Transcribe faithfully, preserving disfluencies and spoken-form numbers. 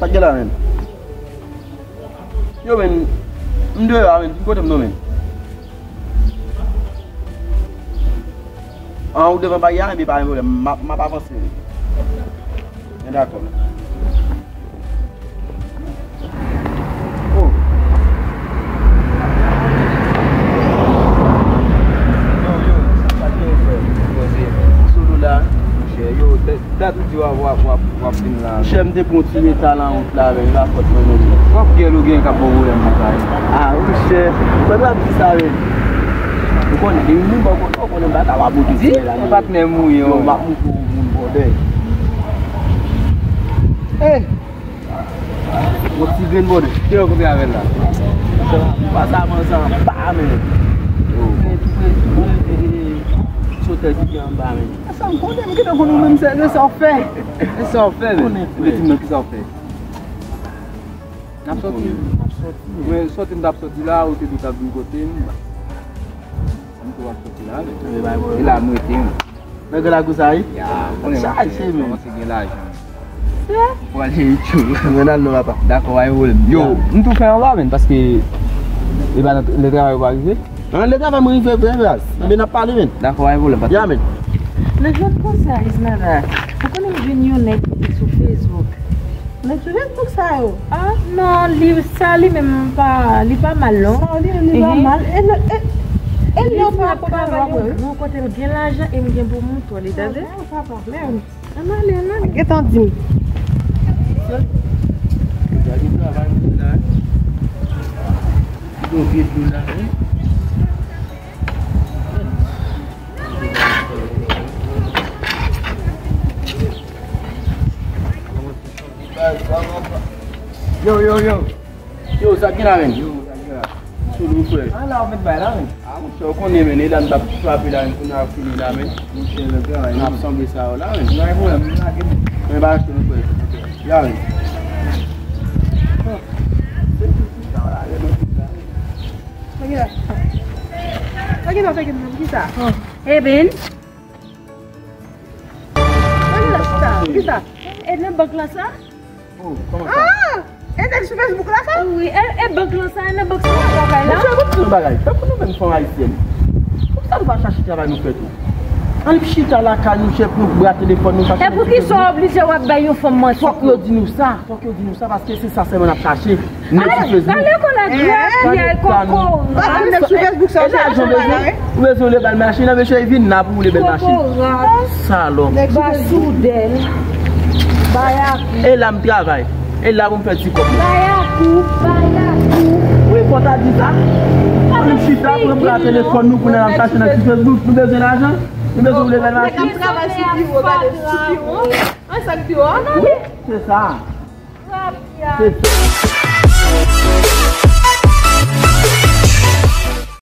Sa k gen la menm? Yo, men, m deyò a, men, vin kote m non, men. An, ou devan bagay la, men pa gen pwoblèm, m ap, m ap avanse, men. Men dakò. Oh. Yo, yo, sa k gen, frè? Poze, men. Sou nou la. Monchè, yo, dat ou di w ap, w ap, w ap, w ap vin la. Monchè, m te pran yon ti reta nan wout la, men, li pa fòt mwen menm. W ap gen ou gen k ap ba w pwoblèm konsa, wi. Ah, monchè, mwen pa di sa, men. Ou konnen, depi m vin bò kote w, ou konnen m pa ka pa bote ti men la, men. Patnè m ou ye, wi. Yo, m ap montre w moun bòdè. Ey! Yon ti grenn bòdè. Ki lè w kontre avè l la? Pa sa manzè anba, men. Yo. Sotè ki gen anba, men. Sa m konnen, m gentan konn ou menm, se sa w fè. E sa w fè, men? Konnen, frè. Ou di m non, ki sa w fè? N ap sòti. N ap sòti. Mwen, sòti m t ap sòti la, ou te di w t ap vin kote m. M tou ap sòti la, men. E la m rete, men. Nan gran lakou sa, wi? Ya, ou konnen, chaje, men. Kòmanse gen lajan. Ou pral cheri tchou. Mwen al non, papa. Dakò, pa gen pwoblèm. Yo, m tou fè anba, men, paske e pa nan lè travay ou pa rive. An, lè travay mwen rive vre, baz. Ebyen, n ap pale, men. Dakò, pa gen pwoblèm, patnè. Ya, men. Nan jwèt konsa, Isnada, ou konnen m jwenn yon nèg sou Facebook. Nèg sou Facebook sa yo? Ah, non, li, sa li menm pa, li pa mal, non. Sa li menm, li pa mal. E lè, e, e lè ou pa travay yon gwo kote, l gen lajan e m gen pou mouton li, tande? Papa, papa, men. Ann ale, ann ale. Gentan di m. Gade travay moun la. Gon vye dlo la, wi. Yo, yo, yo. Yo, sa k gen la, men? Yo, sa k gen la? Sou nou, frè. Ah, la, w met bay la, men. Ah, monchè, ou konnen, men, e la m t ap frape la, men, kounye a fini la, men. Monchè, lè travay, n ap sanble sa yo la, men. Travay pou mwen, m lage, men. Men, pa achte, non, frè. Ya, men. Sa gen la? Sa gen la, sa gen la, ki sa? Eben. Sa gen la, ki sa? Ki sa? E nan bank la, sa? Oh, kòman sa? Ah! E nèg sou Facebook la, sa? Wi, e, e bank la, sa? E nan bank sa, travay la? Monchè, mwen di yon bagay. Tankou nou menm fanm ayisyèn, poukisa nou pa chache travay nou fè tou? Ann chita lakay nou, chèf nou, bra telefòn nou, chache nèg sou Facebook. E poukisa w oblije w ap bay yon fanm manti? Fòk yo di nou sa. Fòk yo di nou sa, paske se sa sèlman n ap chache. Nèg sou Facebook. Al lekòl ak grapyay, kokorat. Nèg sou Facebook sa, se lajan bezwen. Ou bezwen yon bèl machin, nan mesye vin la pou woule bèl machin. Kokorat. Salòp. Basoudèl. Bayakou. E la m travay. E la pou m fè ti kòb. Bayakou, bayakou. Wi, fò ta di sa. Ann chita, pran bra telefòn nou pou n al chache nèg sou Facebook. Nou bezwen lajan. Nou bezwen woule bèl machin. Nèg ap travay sou biwo, gade, sou biwo. An sa k pi wo, ann ale. Wi, se sa. Se sa.